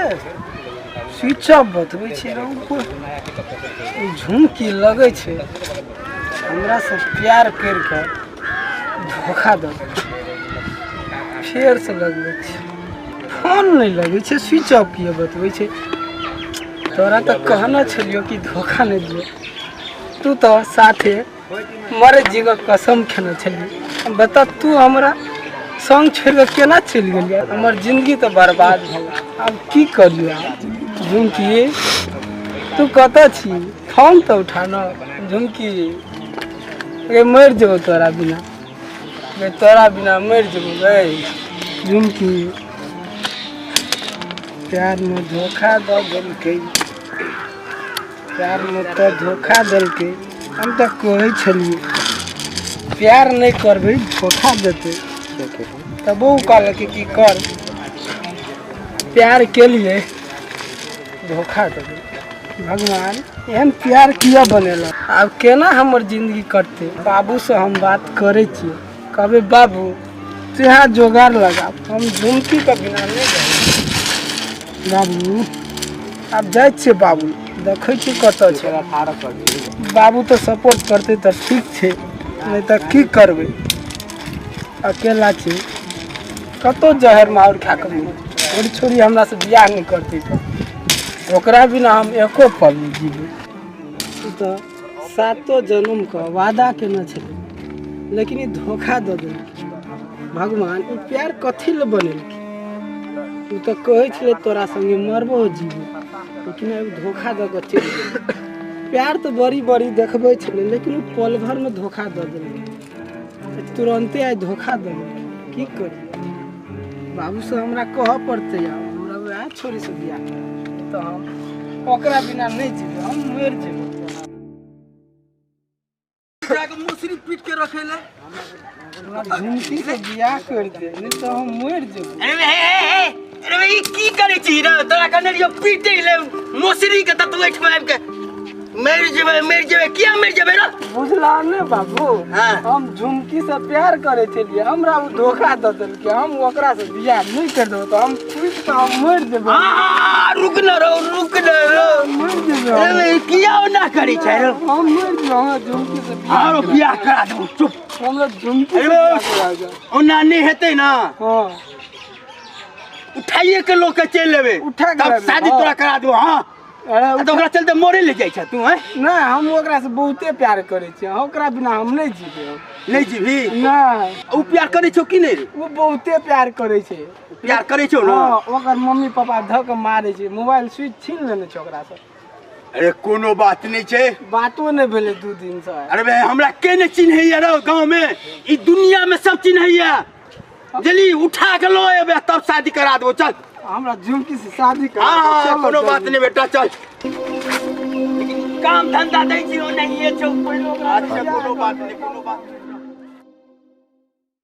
Switch off बतबै छै रौ। झुमकी लगै छै हमरासँ प्यार करि कऽ धोखा दऽ देलकै। फेरसँ लगबै छै, फोन नहि लगै छै, स्विच ऑफ किए बतबै छै? तोरा तऽ कहने छलियौ कि धोखा नहि दियौ। तू तऽ साथे मरे जीवक कसम खेने छलियै। बता, तू हमरा संग छोड़ि कऽ केना चलि गेलियै? हमर जिंदगी तऽ बर्बाद भऽ गेल। आब की करियौ आब? झुमकी, तू कतऽ छी? फोन तऽ उठा न। झुमकी गे, मरि जेबौ तोरा बिना गे, तोरा बिना मरि जेबौ गे झुमकी। प्यारमे धोखा दऽ देलकै, प्यारमे तऽ धोखा देलकै। हम तऽ कहै छलियै प्यार नहि करबै, धोखा देतै, तबो ओ कहलकै कि कर। प्यार केलियै, धोखा देबै। भगवान, एहन प्यार किया बनेलक? आब केना हमर जिंदगी कटतै? बाबूसँ हम बात करै छियै, कहबै बाबू तुहाँ जोगाड़ लगा, हम झुमकीके बिना नहि रहबै। बाबू, आब जाइ छियै बाबू, देखै छियै कतऽ छै बाबू। तऽ सपोर्ट करतै तऽ ठीक छै, नहि तऽ की करबै? अकेला छी, कतहु जहर माहुर खा कऽ मरि। छोड़ी छोड़ी हमरासँ बियाह नहि करतै तऽ ओकरा बिना हम एको पल नहि जीबै। ओ तऽ सातो जन्मके वादा केने छलै, लेकिन ई धोखा दऽ देलकै। भगवान, ई प्यार कथी लए बनेलकै? ओ तऽ कहै छलै तोरा संगे मरबो जीबो, लेकिन ओ धोखा दऽ कऽ चलि गेल। प्यार तऽ बड़ी बड़ी देखबै छलै, लेकिन ओ पल भरमे धोखा दऽ देलकै। तुरन्ते आइ धोखा दऽ देलकै। की करी? बाबूसँ हमरा कहऽ पड़तै, आब हमरा वएह छोरीसँ बियाह करा, तऽ हम ओकरा बिना नहि जीबै, हम मरि जेबै। जाके मुसरी पीट के रखे ले। हमरा झुमकी से बियाह कर दे, नहीं तो हम मर जेबै। अरे हे हे हे, अरे ई की करै छी रे? तोरा कहने रहियो पीटे ले मुसरी के, त तू एठमा आबि के मरि जेबै मरि जेबै। किया मरि जेबै रे? बुझला ने बाबू? हाँ। हम झुमकी से प्यार करे छलियै, हमरा ओ धोखा दऽ देलकै। हम ओकरा से बियाह नहि कर देबै तऽ हम कुदि कऽ हम मरि जेबै। आ रुक न रो, रुक न रो। मरि जेबै हम। अरे किया ओना करै छै रे? हम मरि जेबै, हमरा झुमकी से बियाह आरो करा। बियाह करा देबौ, चुप। हमरा झुमकी से अरे बियाह करा दे। ओना नहि हेतै ना। हाँ। उठाइए के लोग के चलि लेबै। उठा के तब लेबै, शादी हाँ। तोरा करा देबौ। हाँ। अरे आ तऽ ओकरा चलते मरे ले जाइ छ तू? हैं? नहि, हम ओकरा से बहुते प्यार करै छियै, ओकरा बिना हम नहि जीबै। नहि जीबही? नहि। ओ प्यार करै छौ कि नहि रे? ओ बहुते प्यार करै छै। प्यार करै छौ ने? हँ, ओकर मम्मी पापा धऽ कऽ मारै छै, मोबाइल स्विच छीन लेने छै ओकरा से। अरे कोनो बात नहि छै। बातो नहि भेलै 2 दिन से। अरे भाई, हमरा के नहि चिन्हैया रो गाँव में? ई दुनिया में सब चिन्हैया। जल्दी उठा के लो एबे, तब शादी करा देबो, चल। हमरा झुमकी से शादी करा हाँ। दे, हाँ, चलो कोनो बात जल्दी। नहीं बेटा, चल। लेकिन काम धंधा दै छी, ओनाहिए छौ। अच्छा, कोनो बात नहीं, कोनो बात।